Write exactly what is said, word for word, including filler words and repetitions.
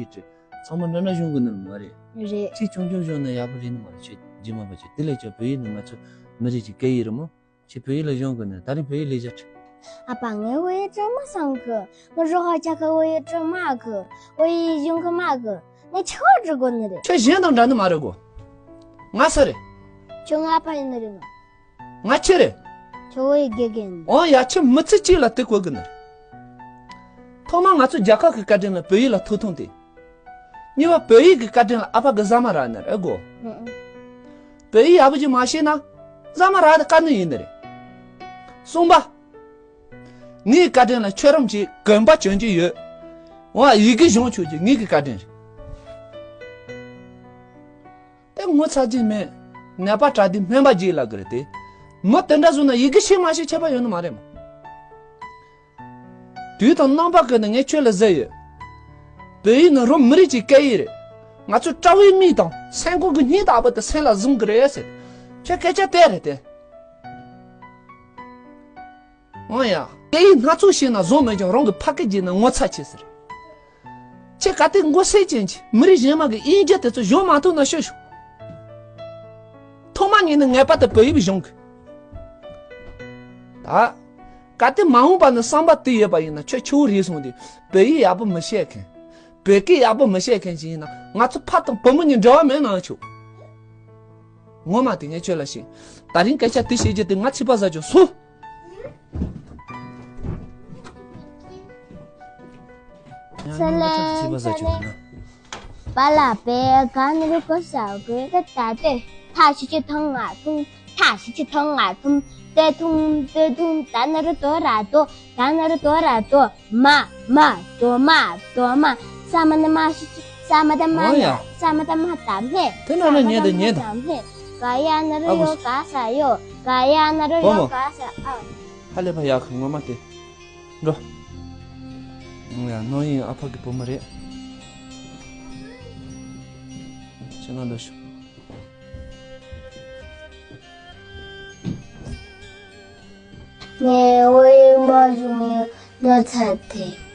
ཚང་མ་འདྲ་འདྲ་སྦྱོང་དགོས་ནི་མ་རེད། རེད། ཁྱེད་ཆུང་ཆུང་སྦྱོང་ན་ཡག་པོ་རེད་ནི་མ་རེད། ཁྱེད་རྗེས་མ་པ་ཁྱེད་དེ་ལས་ཀྱང་བོད་ཡིག་ནི་ང་ཚོ་མི་རིགས་ཀྱི་སྐད་ཡིག་རེད་མོ། ཁྱེད་བོད་ཡིག་ལ་སྦྱོང་དགོས་ནི། ད་རིང་བོད་ཡིག་ལས་བྱ་ཁྲིད། ཨ་ཕ། ངས་བོད་ཡིག་ཁྲིད་མ་སང་གི། ང་རོ་ཧ་ཅག་གི་བོད་ཡིག་ཁྲིད་མ་གི། བོད་ཡིག་སྦྱོང་གི་མ་གི། ངས་ཆི་བ་ཁྲིད་དགོས་ནི་རེད། ཁྱོད་གཞན་དང་འདྲ་ནི་མ་རེད་གོ། ང་སུ་རེད། ཁྱོད་ང་ཨ་ཕ་ཡིན་ནི་རེད་ནོ། ང་ཁྱི་རེད། ཁྱོད་བོད་ཡིག་དགེ་རྒན། འོ་ཡ། ཁྱི་མི་ཚེ་གཅིག་ལ་དེ་གོ་གི་ནི་རེད། ཐོག་མ་ང་ཚོ་རྒྱལ་ཁབ་ཀྱི་བཀའ་དྲིན་ལ་བོད་ཡིག་ལ་ཐོབ་ཐང་དེ། གཉིས་པ། བོད་ཡིག་གི་བཀའ་དྲིན་ལ་ཨ་ཕ་གི་ཟ་མ་རག་ནི་རེད་གོ། ཨུ་ཨུ། བོད་ཡིག་ཡག་པོ་ཅིག་མ་ཤེས་ན་ཟ་མ་རག་ནི་དཀའ་ནི་ཡིན་ནི་རེད། གསུམ་པ། ངའི་བཀའ་དྲིན་ལ་ཁྱོད་རང་གི་གོན་པ་གྱོན་གྱི་ཡོད། འོ་ཡི་གེ་སྦྱོང་ཆོག་གི། ངའི་གི་བཀའ་དྲིན་རེད། དེ་ངོ་ཚ་རྒྱུ་མེད། ནད་པ་དྲག་དུས་སྨན་པ་རྗེས་ལ་གི་རེད་དེ། མི་དེ་འདྲ་བཟོ་ན་ཡི་གེ་ཤེས་མ་ཤེས་ཁྱད་པར་ཡོད་ནི་མ་རེད་མོ། དུས་དང་རྣམ་པ་ཀུན་ནས་ངས་ཁྱོད་ལ་ཟེར་ཡོད། བོད་ཡིག་ནི་རོམ་མི་རིགས་ཀྱི་སྐད་ཡིག་རེད། ང་ཚོ་དཔྲལ་བའི་མིག་དང་སེམས་ཁོང་གི་སྙིང་ལྟ་བུ་དེ་སེམས་ལ་བཟུང་གི་རེད་ཟེར། ཁྱོད་སྐད་ཆ་དེ་རེད་དེ། འོ་ཡ། སྐད་ཡིག་སྣ་ཚོགས་ཤེས་ན་བཟང་མོད་ཀྱང་རང་གི་ཕ་སྐད་བརྗེད་ན་ངོ་ཚ་ཆེ་ཟེར། ཁྱེད་ག་དེ་མགོ་སེར་ཅན་གྱི་མི་རིགས་གཞན་མ་གི་དབྱིན་ཇི་དེ་ཚོ་སྦྱོང་མ་ཐུབ་ན་ཤོད་ཤོག། ཐོག་མ་ཉིད་ནས་ངེས་པར་དུ་བོད་ཡིག་སྦྱོང་གི། ད་ག་དེ་མ་འོངས་པ་ནས་བསམ་པ་དེ་ཡོད་པ་ཡིན་ན་ཁྱོད་ཆུ་བོ་རེད་སོང་དུས་བོད་ཡིག་ཡག་པོ་མི་བཤད་མཁན། བོད་སྐད་ཡག་པོ་མི་བཤད་མཁན་ཞིག་ཡིན་ན་ང་ཚོ་ཕ་དང་བུ་མོ་གཉིས་འབྲེལ་བ་མེད་ན་ཆོག། ངོ་མ་དེ་ངས་ཁྱོད་ལ་བཤད། ད་རིང་སྐད་ཆ་དེ་བཤད་རྒྱུ་དེ་ང་ཚིག་པ་ཟ་ཆོག་སོ། ཚེ་ལེན་ཚེ་ལེན། པ་ལ་པའི་ག་ན་རོ་གོ་ས་གོས་ཀ་ད་ལྟོས། ཐ་ཞི་ཅི་ཐང་ང་ཐུང་། ཐ་ཞི་ཅི་ཐང་ང་ཐུང་། ཏེ་ཐུང་ཏེ་ཐུང་། ད་ན་རོ་དོ་ར་དོ། ད་ན་རོ་དོ་ར་དོ། མ་མ་དོ་མ་དོ་མ། ས་མ་ན་མ་ཞི་ཅི། ས་མ་ད་མ་ཨོ་ཡ། ཡ། ས་མ་ད་མ་ད་མེ། དེ་ན་ན་ཉན་དང་ཉན་དང་། ས་མ་ད་མ་ད་མེ། ག་ཡ་ན་རོ་ཨ་ཡོ་བོ། ག་ས་ཡོ། ག་ཡ་ན་རོ་བོ་ཡོ་མོ། ག་ས་ཨ། ཧ་ལས་པ་ཡག་གི་ངོ་མ་དེ། འགྲོ། ཡ། ནོ་ཡིན་ཨ་ཕ་གི་བུ་མོ་རེད། ཁྱེད་ང་འགྲོ་ཤོག། ངས་བོད་ཡིག་མ་སྦྱོང་ཡང་འདྲ་ཚར་ཏེ།